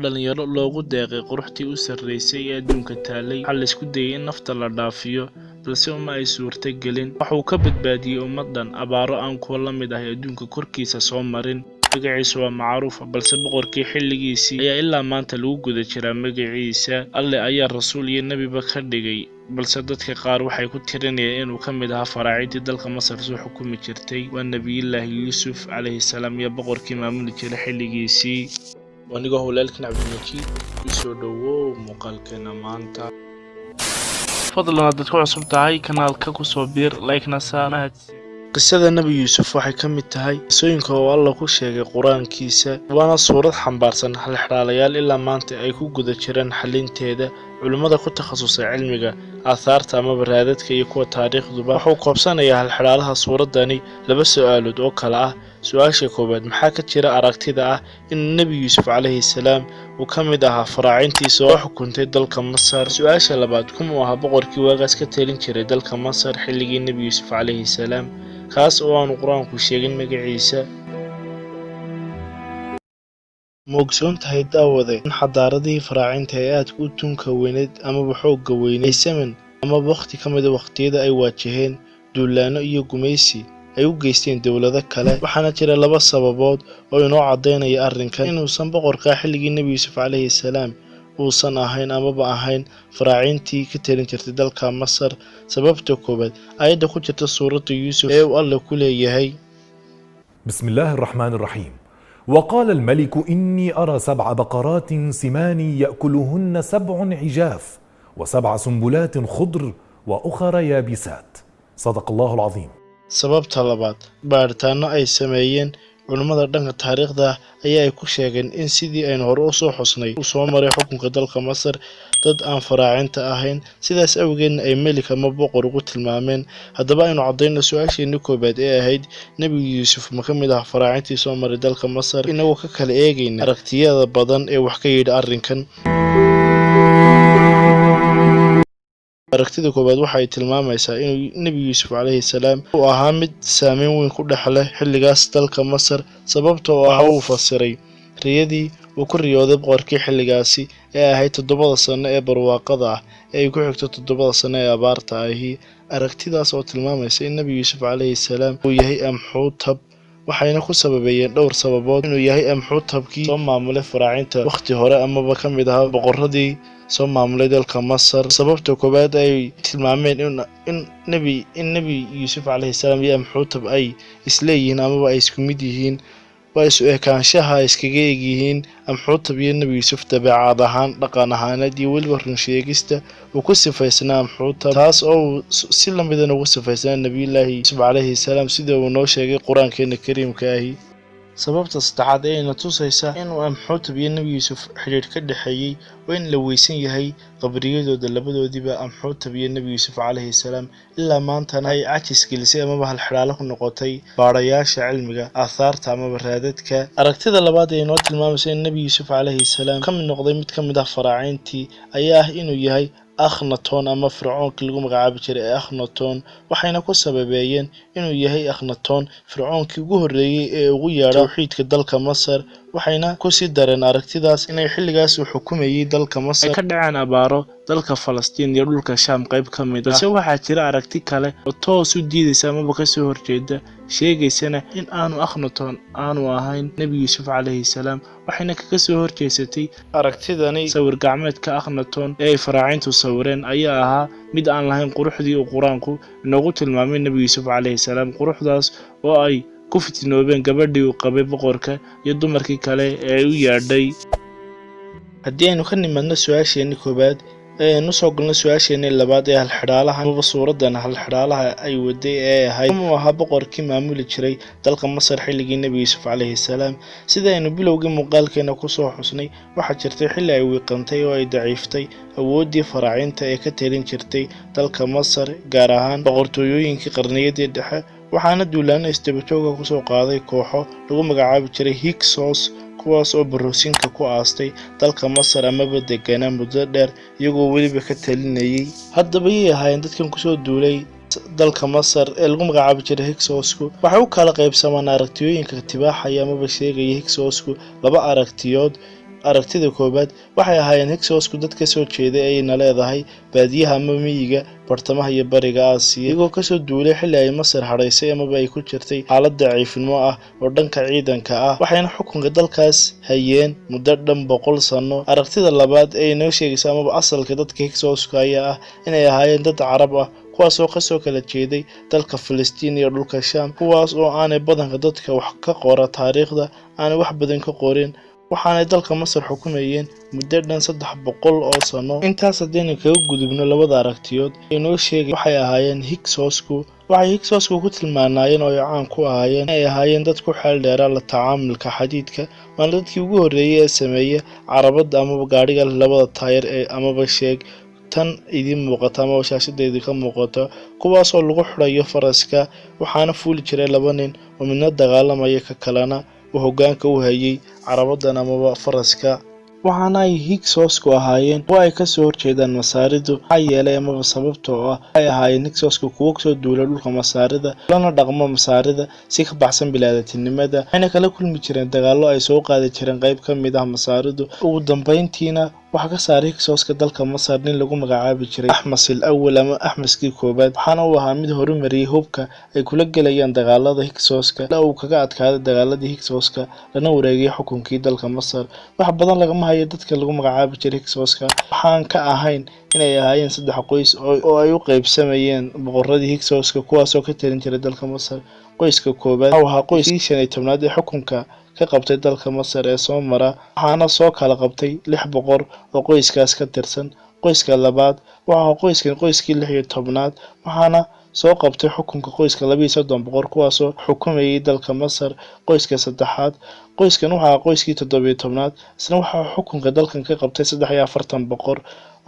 Dhalinyaro loogu deeqay quruxtii u sarreysay ee adduunka taalay. Waxaa la isku dayay in nafta la dhaafiyo, balse uma ay suurta gelin. Waxa uu ka badbaadiyey ummaddan abaaro aan kuwa la mid ahay adduunka korkiisa soo marin. Magaciisu waa macruuf, balse boqorkii xilligiisii ayaa ilaa maanta lagu guda jiraa magaciisa. Alle ayaa rasuul iyo nebiba ka dhigay, balse dadka qaar waxay ku tirinayaan inuu ka mid ahaa faraaciintii dalka Masar soo xukumi jirtay. Waa Nebiyullaahi Yuusuf calayhi salaam iyo boqorkii maamuli jiray xilligiisii. Anigoo walaalkiin Cabdimajiid, usoo dhowow muuqaalkeena maanta. Fadlan haddaad ku cusub tahay kanaalka, kusoo biir, like-na saar. Mahadsan. Qisada Nebi Yuusuf waxay ka mid tahay qisooyinka oo Alla ku sheegay Qur-aankiisa, waana suurad xambaarsan halxidhaalayaal ilaa maanta ay ku guda jiraan xalinteeda culimmada ku takhasusay cilmiga aahaarta amaba raadadka iyo kuwa taariikhduba. Wuxuu koobsanayaa halxidhaalaha suuraddani laba su-aalood oo kale ah: su-aasha koowaad, maxaa ka jira aragtida ah in Nebi Yuusuf calayhi salaam uu ka mid ahaa faraacintii soo xukuntay dalka Masar? Su-aasha labaad, kumuu ahaa boqorkii waagaas ka talin jiray dalka Masar xilligii Nebi Yuusuf calayhi salaam, kaas oo aanu Qur-aanku sheegin magaciisa? Ma ogsoon tahay, daawade, in xadaaradihii faraacinta ee aadka u tunka weyneed amaba xoogga weyneed ay zaman amaba wakhti ka mida wakhtiyada ay waajaheen duulaano iyo gumaysi ay u geysteen dowlado kale? Waxaana jira laba sababood oo inoo caddaynaya arrinkan: inuusan boqorkaa xilligii Nebi Yuusuf calayhi salaam uusan ahayn amaba ahayn faraacintii ka talin jirtay dalka Masar. Sababta koowaad, aayadda ku jirta suuradda Yuusuf ee uu Alle ku leeyahay: بسم الله الرحمن الرحيم، وقال الملك إني أرى سبع بقرات سمان يأكلهن سبع عجاف وسبع سنبلات خضر وأخر يابسات، صدق الله العظيم. Sababta labaad, baaritaano ay sameeyeen culimmada dhanka taariikhda ayaa ay ku sheegeen in sidii aynu hore usoo xusnay uu soo maray xukunka dalka Masar dad aan faraacinta ahayn, sidaas awgeedna ay melik ama boqor ugu tilmaameen. Haddaba aynu caddayno su-aasheeni koobaad ee ahayd: Nebi Yuusuf ma ka mid ah faraacintii soo maray dalka Masar? Inagoo ka kala eegayna aragtiyada badan ee wax ka yidhi arrinkan. Aragtida koowaad waxa ay tilmaamaysaa inuu Nebi Yuusuf calayhi salaam uu ahaa mid saameyn weyn ku dhex leh xilligaas dalka Masar, sababta oo ah uu fasiray riyadii uu ku riyooday boqorkii xilligaasi ee ahayd 7da sano ee barwaaqada ah ee ay ku xigto 7da sano ee abaarta ahi. Aragtidaas oo tilmaamaysa in Nebi Yuusuf calayhi salaam uu yahay Amxuutab, waxayna ku sababeeyeen dhowr sababood: inuu yahay Amxuutabkii soo maamulay faraacinta wakhti hore amaba ka mid ahaa boqoradii soo maamulay dalka Masar. Sababta koowaad ay tilmaameen in Nebi Yuusuf calayhi salaam iyo Amxuutab ay isleeyihiin amaba ay isku mid yihiin waa isu ekaanshaha ay iskaga egyihiin Amxuutab iyo Nebi Yuusuf dabeecad ahaan, dhaqan ahaaneed iyo weliba run sheegista uu ku sifaysnaa Amxuutab, taas oo uu si lamidan ugu sifaysnaa Nebiyullaahi Yuusuf calayhi salaam, sida uu noo sheegay Qur-aankeena kariimka ahi. Sababta saddexaad ee ina tusaysa inuu Amxuutab iyo Nebi Yuusuf xidhiidh ka dhexeeyey waa in la weysan yahay qabriyadooda labadoodiiba, Amxuutab iyo Nebi Yuusuf calayhi salaam, ilaa maantana ay cajis gelisay amaba halxidhaalo ku noqotay baadhayaasha cilmiga aahaarta amaba raadadka. Aragtida labaad ee inoo tilmaamaysa in Nebi Yuusuf calayhi salaam ka mid noqday mid ka mid ah faraacintii ayaa ah inuu yahay Akhnaton ama fircoonkii lagu magacaabi jiray ee Akhnaton, waxayna ku sababeeyeen inuu yahay Akhnaton fircoonkii ugu horreeyey ee ugu yeedha tawxiidka dalka Masar. Waxayna kusii dareen aragtidaas inay xilligaas uu xukumayey dalka Masar ay ka dhaceen abaaro dalka Falastiin iyo dhulka Shaam qayb ka mid ah. Balse waxaa jira aragti kale oo toos u diidaysa amaba kasoo horjeeda, sheegaysana in aanu Akhnaton aanu ahayn Nebi Yuusuf calayhi salaam. Waxayna kaga soo horjeesatay aragtidani sawir gacmeedka Akhnaton ee ay faraacintu sawireen ayaa ahaa mid aan lahayn quruxdii uu Qur-aanku inoogu tilmaamay Nebi Yuusuf calayhi salaam, quruxdaas oo ay ku fitnoobeen gabadhii uu qabay boqorka iyo dumarkii kale ee ay u yeedhay. Haddii aynu ka nimaadno su-aasheenii koowaad ee aynu usoo galno su-aasheenii labaad ee halxidhaalaha amaba suuradan halxidhaalaha ay waday ee ahayd: kumuu ahaa boqorkii maamuli jiray dalka Masar xilligii Nebi Yuusuf calayhi salaam? Sida aynu bilowgii muuqaalkeena kusoo xusnay, waxaa jirtay xilli ay wiiqantay oo ay daciiftay awooddii faraacinta ee ka talin jirtay dalka Masar, gaar ahaan boqortooyooyinkii qarniyadii dhexe. Waxaana duulaano isdabajooga kusoo qaaday kooxo lagu magacaabi jiray Hyksos, kuwaas oo baroosinka ku aastay dalka Masar amaba deganaa muddo dheer, iyagoo weliba ka talinayay. Haddaba yay ahaayeen dadkan kusoo duulay dalka Masar ee lagu magacaabi jiray Hyksosku? Waxay u kala qaybsamaan aragtiyooyinka tibaaxaya amaba sheegaya Hyksosku laba aragtiyood. Aragtida koowaad waxay ahaayeen Hyksos-ku dad kasoo jeeday ayna leedahay baadiyaha ama miyiga bartamaha iyo bariga Aasiya, iyagoo kasoo duulay xilli ay Masar hadhaysay amaba ay ku jirtay xaalad daciifnimo ah oo dhanka ciidanka ah, waxayna xukunka dalkaas hayeen muddo dhan 100 sano. Aragtida labaad ee inoo sheegaysa amaba asalka dadka Hyksos-ku ayaa ah inay ahaayeen dad Carab ah, kuwaas oo kasoo kala jeeday dalka Filistiin iyo dhulka Shaam, kuwaas oo aanay badanka dadka wax ka qora taariikhda aanay wax badan ka qorin, waxaanay dalka Masar xukumayeen muddo dhan 300 oo sano. Intaas haddaynu kaga gudubno labada aragtiyood inoo sheegay waxay ahaayeen Hyksos-ku. Waxay Hyksos-ku ku tilmaanaayeen oo ay caan ku ahaayeen inay ahaayeen dad ku xeel dheeraa la tacaamulka xadiidka, waana dadkii ugu horreeyay ee sameeya carabada amaba gaadhiga labada taayir ee amaba sheeg tan idiin muuqata amaba shaashadeedii ka muuqato, kuwaasoo lagu xidhayo faraska, waxaana fuuli jiray laba nin oo midna dagaalamaya ka kalena uu hoggaanka u hayay carabadan amaba faraska. Waxaana ay Hyksos-ku ahaayeen kuwo ay kasoo horjeedaan Masaaridu, maxaa yeelay amaba sababta oo ah waxay ahaayeen Hyksos-ku kuwo kasoo duula dhulka Masaarida lana dhaqmo Masaarida si ka baxsan bilaadatinimada, waxayna kala kulmi jireen dagaallo ay soo qaadi jireen qayb ka mid ah Masaaridu. Ugu dambeyntiina waxaa ka saaray Hyksos-ka dalka Masar nin lagu magacaabi jiray Axmas al Awal ama Axmaskii koowaad, waxaana uu ahaa mid horumariyay hubka ay kula gelayaan dagaalada Hyksos-ka ilaa uu kaga adkaaday dagaaladii Hyksos-ka lana wareegay xukunkii dalka Masar. Wax badan lagama hayo dadka lagu magacaabi jiray Hyksos-ka, waxaan ka ahayn inay ahaayeen 3 qoys oo ay u qaybsamayeen boqoradii Hyksos-ka, kuwaasoo ka talin jiray dalka Masar. Qoyska koowaad wuxuu ahaa qoyskii 15aad ee xukunka ka qabtay dalka Masar ee soo mara, waxaana soo kala qabtay 6 boqor oo qoyskaas ka tirsan. Qoyska labaad wuxuu ahaa qoyskan qoyskii 16aad, waxaana soo qabtay xukunka qoyska 32 boqor, kuwaasoo xukumayay dalka Masar. Qoyska saddexaad, qoyskan wuxuu ahaa qoyskii 17aad, isna waxaa xukunka dalkan ka qabtay 43 boqor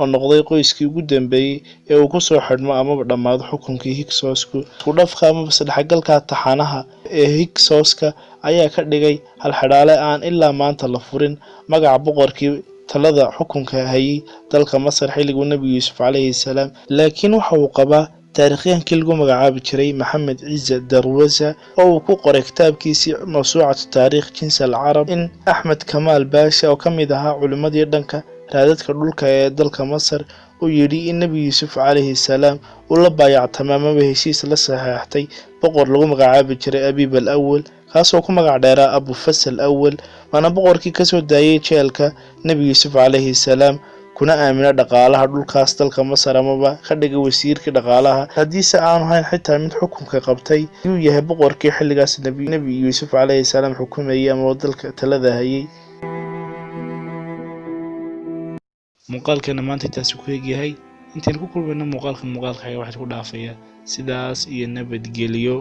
oo noqday qoyskii ugu dambeeyay ee uu kusoo xidhmo amaba dhammaado xukunkii Hyksos-ku. Isku dhafka amaba isdhexgalka taxanaha ee Hyksos-ka ayaa ka dhigay halxidhaale aan ilaa maanta la furin magaca boqorkii talada xukunka hayay dalka Masar xilliguu Nebi Yuusuf calayhi salaam. Laakiin waxa uu qabaa taariikhyahankii lagu magacaabi jiray Maxamed Ciise Darwasa oo uu ku qoray kitaabkiisii Mawsuucatu Taariikh Jins al Carab in Axmed Kamaal Baasha oo ka mid ahaa culimmadii dhanka raadadka dhulka ee dalka Masar uu yidhi in Nebi Yuusuf calayhi salaam uu la baayactamay amaba heshiis la saxeextay boqor lagu magacaabi jiray Abiib al Awal, kaasoo ku magac dheeraa Abu Fasal Awal, waana boqorkii kasoo daayay jeelka Nebi Yuusuf calayhi salaam kuna aamina dhaqaalaha dhulkaas dalka Masar amaba ka dhigay wasiirkii dhaqaalaha. Haddiise aanu hayn xitaa mid xukunka qabtay, yuu yahay boqorkii xilligaas Nebi Yuusuf calayhi salaam xukumayay amaba dalka talada hayay. Muuqaalkeena maanta intaasi ku egyahay. Intaynu ku kulmayno muuqaalkan muuqaalka xiga, waxaan ku dhaafayaa sidaas iyo nabadgelyo.